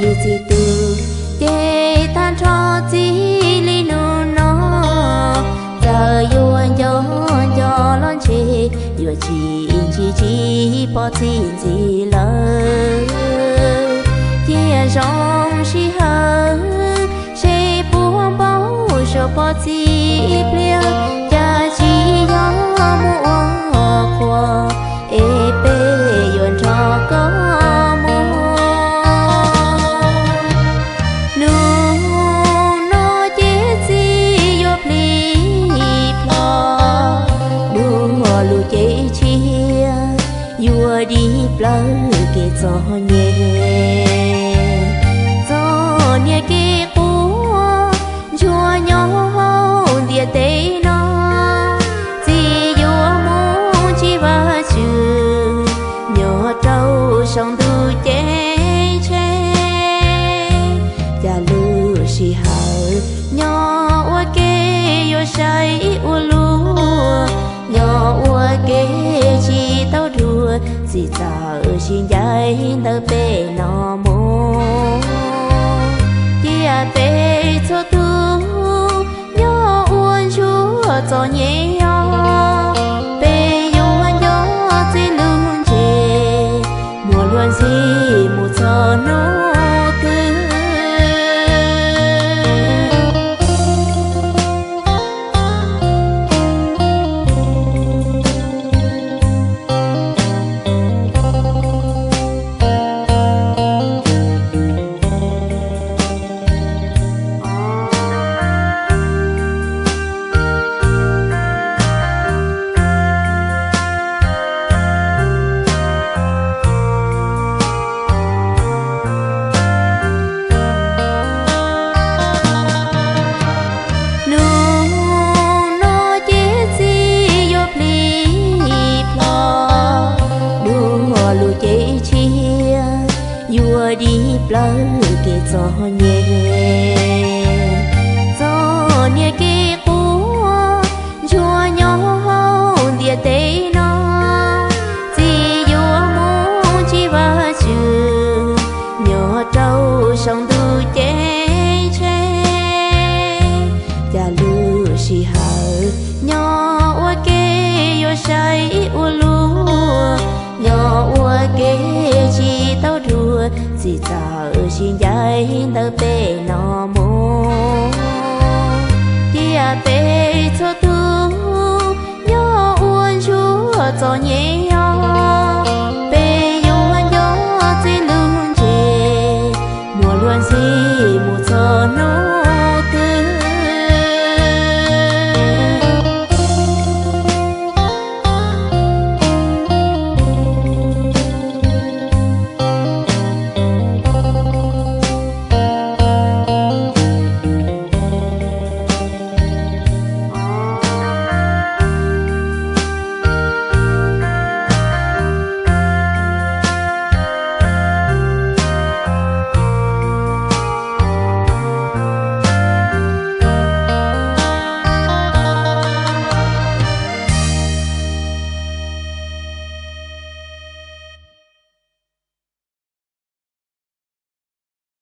Yus txiv tus ces tag nrho txij li hnub no, txawm yuav nco nco los ntshe yuav tsis ntsib tsis pom txij ntxiv lawm. Cia zoo sij hawm seb puas npau suav pom txij ib pliag, cas tsis yog mus ua qhua es peb yuav nrog koj mus. Hnub no ces txij yuav plig plho, dua lus ces tshiab, yuav dim plawv kev txom nyem. Txom nyem kev quaj ntsuag nyob hauv ntiaj teb no, txiv yuav mus ntsib Vajtswv nyob rau saum ntuj ceeb tsheej. Cas lub sij hawm nyob ua ke yuav saib ua luaj, nyob ua ke tsis tau dhuav, txiv txawm sib ncaim ntawm peb no mus. Cia peb txhua tus nyob ua ntsuag txom nyem os, peb yuav nco txiv lub ntsej muag luag ntxhi mus txog hnub twg. Hnub no ces txij yuav plig plho, dua lus ces tshiab, yuav dim plawv kev txom nyem. Txom nyem kev quaj ntsuag nyob hauv ntiaj teb no, txiv yuav mus ntsib Vajtswv nyob rau saum ntuj ceeb tsheej. Cas lub sij hawm nyob ua ke yuav saib ua luaj, nyob ua ke tsis tau dhuav, txiv txawm sib ncaim ntawm peb no